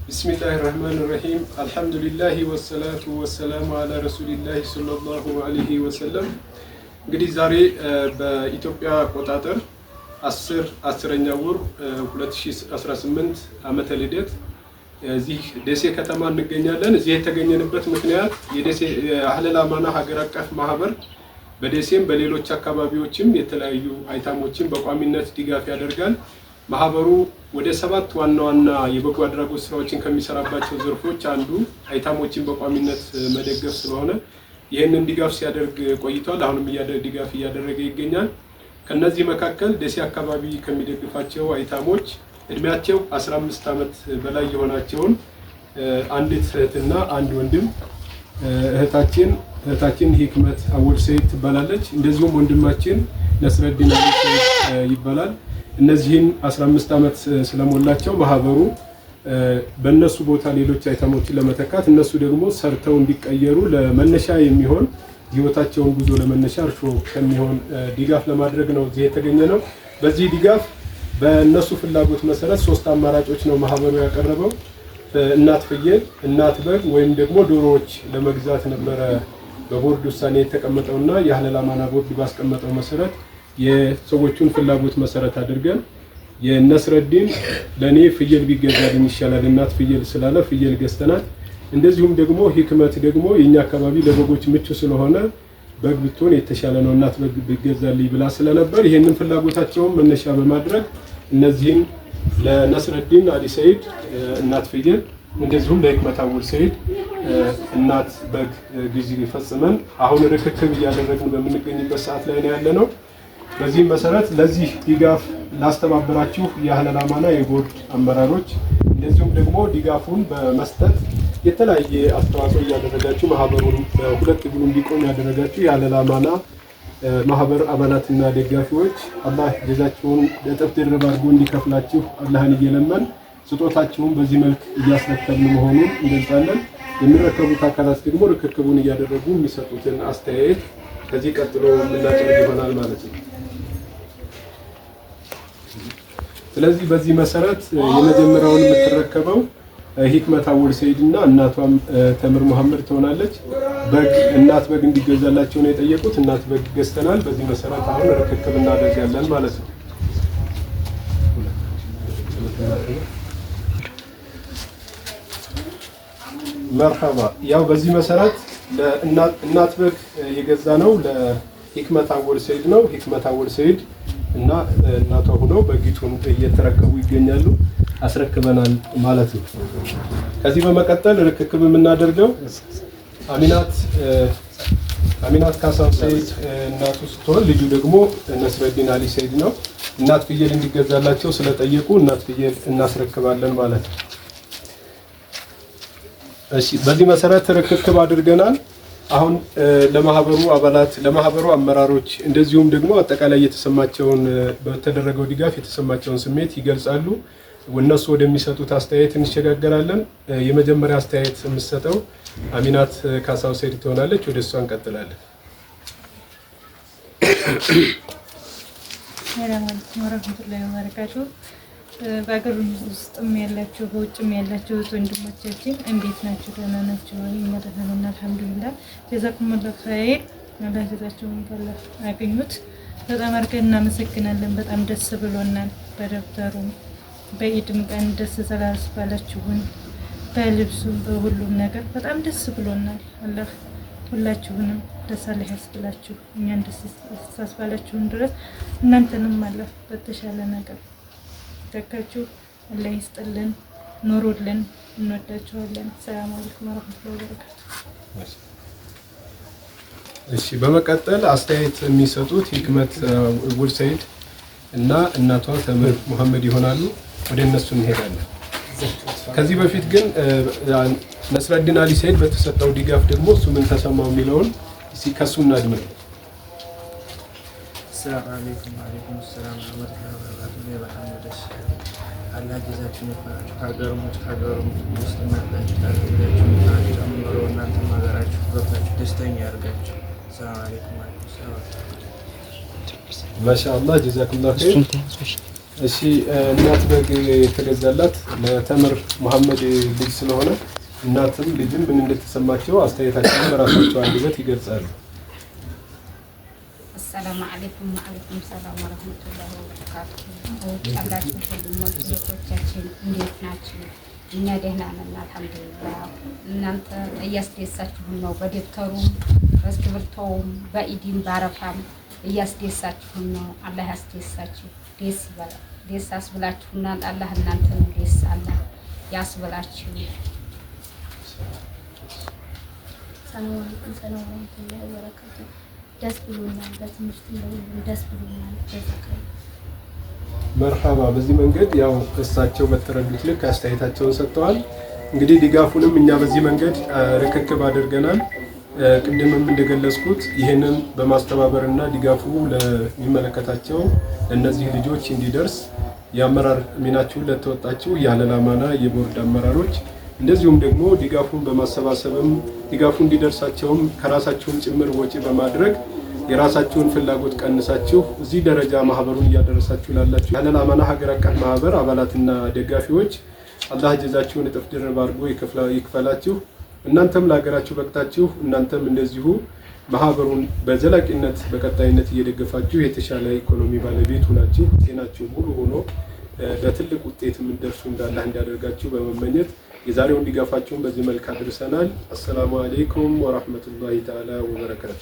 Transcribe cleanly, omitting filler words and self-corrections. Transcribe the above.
بسم الله الرحمن الرحيم، الحمد لله والصلاة والسلام على رسول الله صلى الله عليه وسلم። እንግዲህ ዛሬ በኢትዮጵያ አቆጣጠር 10 10ኛ ወር 2018 ዓመተ ልደት እዚህ ደሴ ከተማ እንገኛለን። እዚህ የተገኘንበት ምክንያት የደሴ የአህለል አማና ሀገር አቀፍ ማህበር በደሴም በሌሎች አካባቢዎችም የተለያዩ አይታሞችን በቋሚነት ድጋፍ ያደርጋል። ማህበሩ ወደ ሰባት ዋና ዋና የበጎ አድራጎት ስራዎችን ከሚሰራባቸው ዘርፎች አንዱ አይታሞችን በቋሚነት መደገፍ ስለሆነ ይህንን ድጋፍ ሲያደርግ ቆይቷል። አሁንም ድጋፍ እያደረገ ይገኛል። ከነዚህ መካከል ደሴ አካባቢ ከሚደግፋቸው አይታሞች እድሜያቸው 15 ዓመት በላይ የሆናቸውን አንዲት እህትና አንድ ወንድም፣ እህታችን ሂክመት አወል ሰይድ ትባላለች። እንደዚሁም ወንድማችን ነስረዲን አሊ ሰይድ ይባላል። እነዚህን 15 ዓመት ስለሞላቸው ማህበሩ በእነሱ ቦታ ሌሎች አይታሞችን ለመተካት፣ እነሱ ደግሞ ሰርተው እንዲቀየሩ ለመነሻ የሚሆን፣ ህይወታቸውን ጉዞ ለመነሻ እርሾ ከሚሆን ድጋፍ ለማድረግ ነው እዚህ የተገኘነው። በዚህ ድጋፍ በእነሱ ፍላጎት መሰረት ሶስት አማራጮች ነው ማህበሩ ያቀረበው። እናት ፍየል፣ እናት በግ ወይም ደግሞ ዶሮዎች ለመግዛት ነበረ በቦርድ ውሳኔ የተቀመጠውና የአህለል አማና ቦርድ ባስቀመጠው መሰረት የሰዎቹን ፍላጎት መሰረት አድርገን የነስረዲን ለኔ ፍየል ቢገዛልኝ ይሻላል እናት ፍየል ስላለ ፍየል ገዝተናል። እንደዚሁም ደግሞ ሂክመት ደግሞ የኛ አካባቢ ለበጎች ምቹ ስለሆነ በግ ብትሆን የተሻለ ነው፣ እናት በግ ቢገዛልኝ ብላ ስለነበር ይሄንን ፍላጎታቸውን መነሻ በማድረግ እነዚህን ለነስረዲን አሊ ሰይድ እናት ፍየል፣ እንደዚሁም ለሂክመት አወል ሰይድ እናት በግ ግዢ ፈጽመን አሁን ርክክብ እያደረግን በምንገኝበት ሰዓት ላይ ነው ያለነው። በዚህም መሰረት ለዚህ ድጋፍ ላስተባበራችሁ የአህለል አማና የቦርድ አመራሮች፣ እንደዚሁም ደግሞ ድጋፉን በመስጠት የተለያየ አስተዋጽኦ እያደረጋችሁ ማህበሩን በሁለት እግሩ እንዲቆም ያደረጋችሁ የአህለል አማና ማህበር አባላትና ደጋፊዎች፣ አላህ ጀዛችሁን እጥፍ ድርብ አድርጎ እንዲከፍላችሁ አላህን እየለመን ስጦታችሁን በዚህ መልክ እያስረከብን መሆኑን እንገልጻለን። የሚረከቡት አካላት ደግሞ ርክክቡን እያደረጉ የሚሰጡትን አስተያየት ከዚህ ቀጥሎ የምናቀርብ ይሆናል ማለት ነው። ስለዚህ በዚህ መሰረት የመጀመሪያውን የምትረከበው ሂክመት አወል ሰይድ እና እናቷም ተምር መሐመድ ትሆናለች። በግ፣ እናት በግ እንዲገዛላቸው ነው የጠየቁት። እናት በግ ገዝተናል። በዚህ መሰረት አሁን ርክክብ እናደርጋለን ማለት ነው። መርሐባ። ያው በዚህ መሰረት ለእናት በግ የገዛነው ለሂክመት አወል ሰይድ ነው። ሂክመት አወል ሰይድ እና እናቷ ሆነው በጊቱን እየተረከቡ ይገኛሉ። አስረክበናል ማለት ነው። ከዚህ በመቀጠል ርክክብ የምናደርገው አሚናት ካሳም ሰይድ እናቱ ስትሆን ልጁ ደግሞ ነስረዲን አሊ ሰይድ ነው። እናት ፍየል እንዲገዛላቸው ስለጠየቁ እናት ፍየል እናስረክባለን ማለት ነው። እሺ፣ በዚህ መሰረት ርክክብ አድርገናል። አሁን ለማህበሩ አባላት፣ ለማህበሩ አመራሮች፣ እንደዚሁም ደግሞ አጠቃላይ የተሰማቸውን፣ በተደረገው ድጋፍ የተሰማቸውን ስሜት ይገልጻሉ። እነሱ ወደሚሰጡት አስተያየት እንሸጋገራለን። የመጀመሪያ አስተያየት የምትሰጠው አሚናት ካሳው ሰይድ ትሆናለች። ወደ እሷ እንቀጥላለን። ሰላም አለይኩም ወረህመቱላሂ ወበረካቱ። በአገር ውስጥም ያላችሁ በውጭም ያላችሁ ወንድሞቻችን እንዴት ናችሁ? ደህና ናችሁ ወይ? እኛ ደህና ነን አልሐምዱሊላህ። ጀዛኩሙላሁ ኸይር፣ አላህ ጀዛችሁን ካላህ አገኙት። በጣም አድርገን እናመሰግናለን። በጣም ደስ ብሎናል። በደብተሩም በኢድም ቀን ደስ ስላስባላችሁን በልብሱም በሁሉም ነገር በጣም ደስ ብሎናል። አላህ ሁላችሁንም ደስ አላህ ያስብላችሁ። እኛን ደስ ያስባላችሁን ድረስ እናንተንም አላህ በተሻለ ነገር ተካችሁ። አላህ ይስጥልን፣ ኑሩልን። እንወዳችኋለን። ሰላም አለይኩም ወረህመቱላሂ ወበረካቱ። እሺ፣ በመቀጠል አስተያየት የሚሰጡት ሂክመት ውል ሰይድ እና እናቷ ተምር መሐመድ ይሆናሉ። ወደ እነሱ እንሄዳለን። ከዚህ በፊት ግን ነስረዲን አሊ ሰይድ በተሰጠው ድጋፍ ደግሞ እሱ ምን ተሰማው የሚለውን እስኪ ከሱ እናድምጥ። ሰላም አለይኩም። ወአለይኩም ሰላም ወረህመቱላሂ ወበረካቱ። እኔ በጣም ነው ደስ ያለኝ። አላህ ጀዛችሁን ይክፈላችሁ። ከሀገርም ውጭ ከሀገርም ውስጥ ያላችሁ ጀዛችሁን ይክፈላችሁ። ጨምሮ እናንተም ሀገራችሁ ገብታችሁ ደስተኛ ያድርጋችሁ። ሰላም አለይኩም። ወአለይኩም ሰላም። ማሻአላህ፣ ጀዛኩሙላህ ኸይር። እሺ፣ እናት በግ የተገዛላት ለተምር መሐመድ ልጅ ስለሆነ እናትም ልጅም ምን እንደተሰማቸው አስተያየታቸውን በራሳቸው አንደበት ይገልጻሉ። አሰላሙ አለይኩም ወአለይኩም ሰላም ወረህመቱላሂ ወበረካቱ። ውጭ ያላችሁ ወንድሞች እህቶቻችን እንዴት ናችሁ? እኛ ደህና ነን አልሐምዱሊላህ። እናንተ እያስደሳችሁን ነው። በደብተሩም በእስክሪብቶውም በኢዲም በአረፋም እያስደሳችሁን ነው። አላህ ያስደሳችሁ። ደስ ይበላል። ደስ አስብላችሁናል። አላህ እናንተንም ደስ አላህ ያስብላችሁ። ሰላም አለይኩም ሰላም ወራህመቱላሂ ወበረካቱ። ደስ ብሎናል። በትምህርትም በሁሉም ደስ ብሎናል። ጀዛከላ። መርሐባ። በዚህ መንገድ ያው እሳቸው በተረዱት ልክ አስተያየታቸውን ሰጥተዋል። እንግዲህ ድጋፉንም እኛ በዚህ መንገድ ርክክብ አድርገናል። ቅድምም እንደገለጽኩት ይህንን በማስተባበርና ድጋፉ ለሚመለከታቸው ለእነዚህ ልጆች እንዲደርስ የአመራር ሚናችሁን ለተወጣችሁ የአህለል አማና የቦርድ አመራሮች፣ እንደዚሁም ደግሞ ድጋፉን በማሰባሰብም ድጋፉ እንዲደርሳቸውም ከራሳችሁም ጭምር ወጪ በማድረግ የራሳችሁን ፍላጎት ቀንሳችሁ እዚህ ደረጃ ማህበሩን እያደረሳችሁ ላላችሁ የአህለል አማና ሀገር አቀፍ ማህበር አባላትና ደጋፊዎች አላህ ጀዛችሁን እጥፍ ድርብ አድርጎ ይክፈላችሁ። እናንተም ለሀገራችሁ በቅታችሁ እናንተም እንደዚሁ ማህበሩን በዘላቂነት በቀጣይነት እየደገፋችሁ የተሻለ ኢኮኖሚ ባለቤት ሆናችሁ ጤናችሁ ሙሉ ሆኖ ለትልቅ ውጤት የምንደርሱ እንዳላህ እንዲያደርጋችሁ በመመኘት የዛሬውን ድጋፋችሁን በዚህ መልክ አድርሰናል። አሰላሙ አሌይኩም ወራህመቱላሂ ተዓላ ወበረካቱ።